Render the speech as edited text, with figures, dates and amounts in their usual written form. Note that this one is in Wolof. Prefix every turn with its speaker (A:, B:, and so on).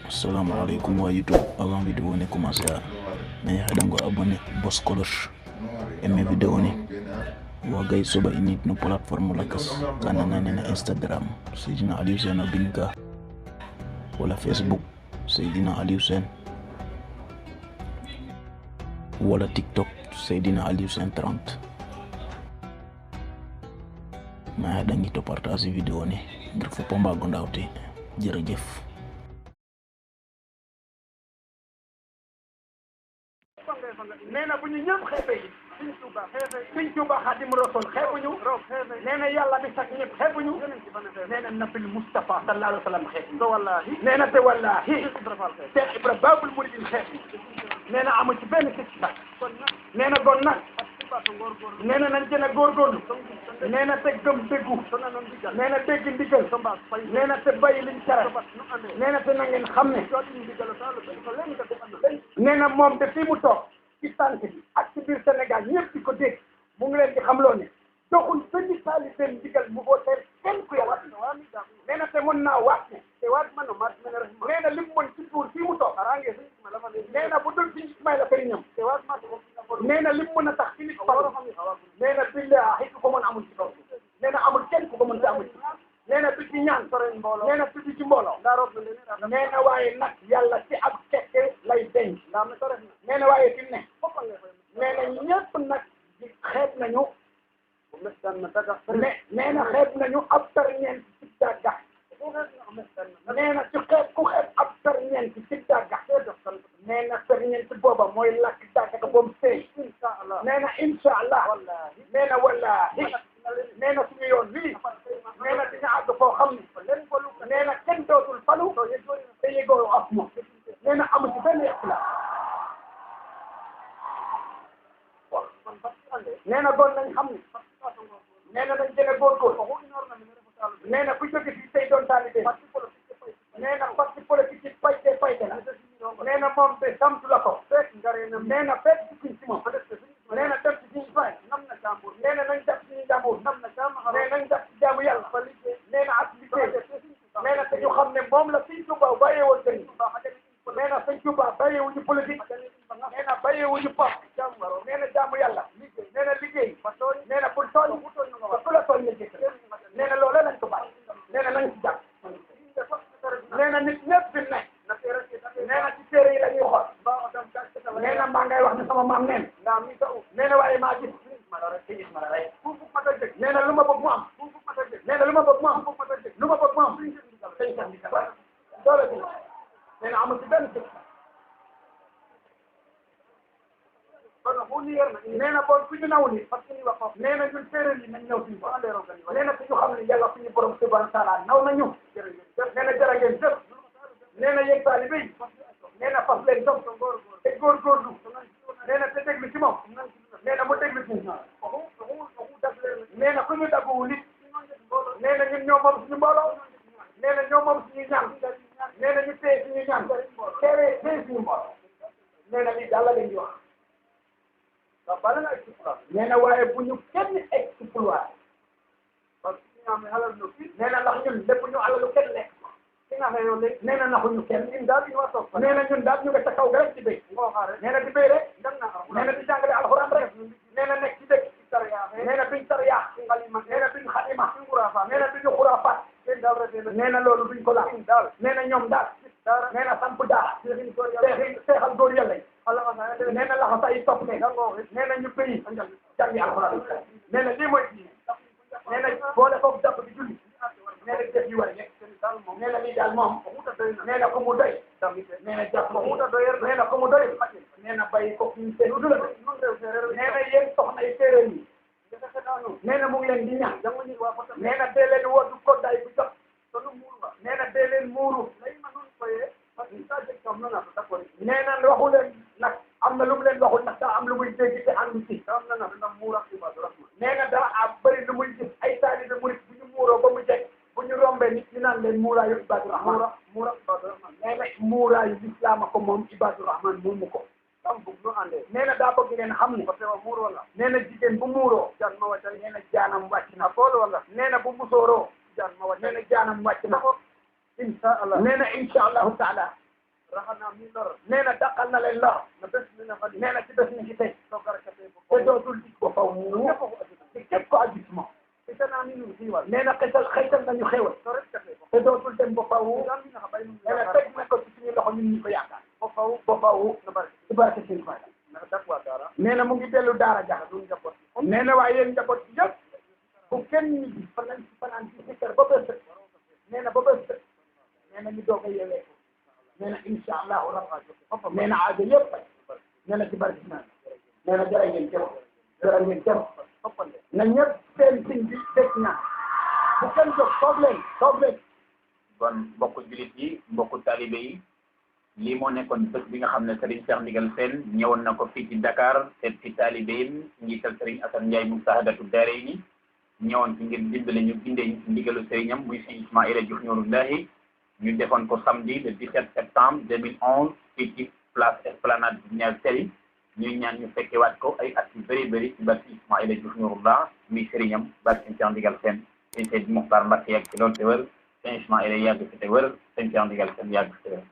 A: Assalamu alaikum wa YouTube. Avant vidéo ni commencer mais hadango abonné boss cloche aimé vidéo ni wa gay soba init no platform lakas kana na Instagram Seydina Aliou Sène Binka wala Facebook Seydina Aliou Sène wala TikTok Seydina Aliou Sène 30 ma hadangi to partager vidéo ni ngir fu pomba go ndawte jërëjëf.
B: nee na bu ñu ñëpp xeebee yi Sëñ Tuuba Xaadimu Rasuul xeebuñu nee na yàlla bi sax ñëpp xeebuñu nee na nabil Mustafa sallallahu alayhi wa sallam xeebuñu wallahi nee na te wallahi Cheikh Ibra Babul Muridin xeebuñu nee na amu ci benn sikki sax nee na gon nag nee na nañ gën a góorgóorlu nee na te gëm déggu nee na dégg ndigal nee na te bàyyi liñ tere nee na te na ngeen xam ne nee na moom de fii mu toog ci tànk bi ak ci biir Sénégal ñëpp di ko dégg mu ngi leen di xamloo ne doxul benn taalibe ndigal mu voté kenn ku yàlla nee na te mën naa waat ne nee na li mu mën ci tuur fii mu toog nee na bu dul ci Ismaïla Sëriñam nee na li mu mën a tax ci nit falu nee na billaahi ku ko mën amul ci kaw nee na amul kenn ku ko mën te amul ci nee na du ci ñaan nee na du ci mbooloo nee na waaye nag yàlla ci ab kekke lay denc nee na waaye fi mu ne nee na ñëpp nag xeeb nañu nee na xeeb nañu ab ferñeent ci dàgga nee na ci xeeb ku xeeb ab ferñeent ci dàgga nee na ferñeent booba mooy lakk dàgga ka boobu sëy nee na incha allah nee na wallahi nee na suñu yoon wii nee na dina àgg foo xam ne nee na kenn dootul falu te yëgoo ak moom nee na amu ci benn ixtilaaf nee na doon nañ xam ne nee na dañ gën a góorgóorlu nee na ku jóge fii tey doon taalibe nee na parti politique yi payte la nee na moom de samtu la ko nee na fekk ci kuñ ci moom nee na def ci suñu fay nee na nañ def suñu jàmbur nee nañ def ci jaamu yàlla nee na ak liggéey nee na te ñu xam ne moom la Sëñ Tuuba bàyyeewoon gën nee na Sëñ Tuuba bàyyeewuñu politique nee na bàyyeewuñu pop nee na jaamu yàlla nee na liggéey nee na pour tooñ ba ku la tooñ la jëkk nee na loolee lañ ko bàyyi nee na nañ ci jàpp nee na nit ñëpp fi ne nee na ci téere yi la ñuy xool nee na maa ngay wax ne sama maam neen nee na waaye maa gis nee na lu ma bëgg mu am nee na lu ma bëgg mu am lu ma bëgg mu am sëñ sax di doole bi nee na amul ci benn sëñ nee na bon ku ñu naw ni nee na ñun séeréer yi nañ ñëw fii nee na suñu xam ne yàlla suñu borom subhanahu wa taala naw nañu nee na jërë ngeen jëf nee na yéen taalibe yi nee na fas leen jom te góorgóorlu nee na te déglu ci moom nee na mu déglu ci nee na ku ñu dagguwu nit nee na ñun ñoo moom suñu mbooloo nee na ñoo moom suñu ñaan nee na ñu téye suñu ñaan téye suñu mbooloo nee na lii daal la leen di wax nee na waaye bu ñu kenn exploité nee na ndax ñun lépp ñu alalu kenn lekk nee na naxuñu kenn nee na ñun daal ñu nga ca kaw ga rek ci béy nee na di béy rek nee na di jàngale alxuraan rek nee na nekk ci dëkk nee na duñ tariyaa nee na duñ xalima nee na duñu xuraafaat nee na loolu duñ ko laal nee na ñoom daal nee na samp daal seexal góor yàlla nee na laxa say topp ne nee na ñu béyi jàngi alxuraan nee na lii mooy nee na boole foofu jàpp di julli nee na jëf yi war nekk nee na lii daal moom nee na ko mu doy nee na jàpp nee na ko mu doy nee na bàyyi ko ñu seen udula nee na yéen soxna yi séeréer yi nee na mu ngi leen di ñaan nee na dee leen wootu koddaay bu jot nee na dee leen muuru nee na waxu leen nag am na lu mu leen waxul nag daa am lu muy dégg te ànd ci nee na daa am bëri lu muy gis ay taalibe murit bu ñu muuroo ba mu jekk bu ñu rombee nit ñi naan leen muuraayu Ibaadu Rahman nee na muuraayu lislaam ko moom Ibaadu Rahman moomu ko nee na daa bëgg ngeen xam ne nee na jigéen bu muuroo nee na jaanam wàcc na nee na bu musooroo nee na jaanam wàcc na nee na incha allahu taala nee na dàqal na leen lor nee na ci bés ni ci tey te dootul dig ko faw ci képp ko aju ci moom nee na xëytal nañu xéwal te dootul dem ba faw nee na teg na ko ci suñu loxo ñun ñu ko yaakaar ba faw ci barke seen fay nee na mu ngi dellu daara jax nee na waaye yéen njaboot bi yëpp bu kenn ñi bi fanaan ci sikkar ba bés nee na ba bés nee na ñu doog a yeewee nee na incha allahu rabbi nee na aajo yëpp nee na ci barke nee na jërë ngeen jëf na ñëpp seen siñ bi dégg na bu kenn jóg toog leen
C: kon mbokku jullit yi mbokku taalibe yi lii moo nekkoon bés bi nga xam ne Serigne Cheikh Ndigal Sène ñëwoon na ko fii ci Dakar seet ci taalibe yi njiital Serigne Assane Ndiaye mu Sahadatou Darayni ñëwoon ci ngir dimbale ñu bindee ñu ci ndigalu Serignam muy Serigne Ismaïla Diouf Nouroullahi ñu defoon ko samedi le 17 septembre 2011 fii ci place Esplanade Niass Tely ñuy ñaan ñu fekkewaat ko ay at yu bëri bëri ci barke Ismaïla Diouf Nouroullah muy Serignam barke Cheikh Ndigal Sène sëñ Seydi Mokhtar Mbacké yàgg ci loolu te wër sëñ Ismaïla yàgg ci te wër sëñ Cheikh Ndigal Sène yàgg ci te wër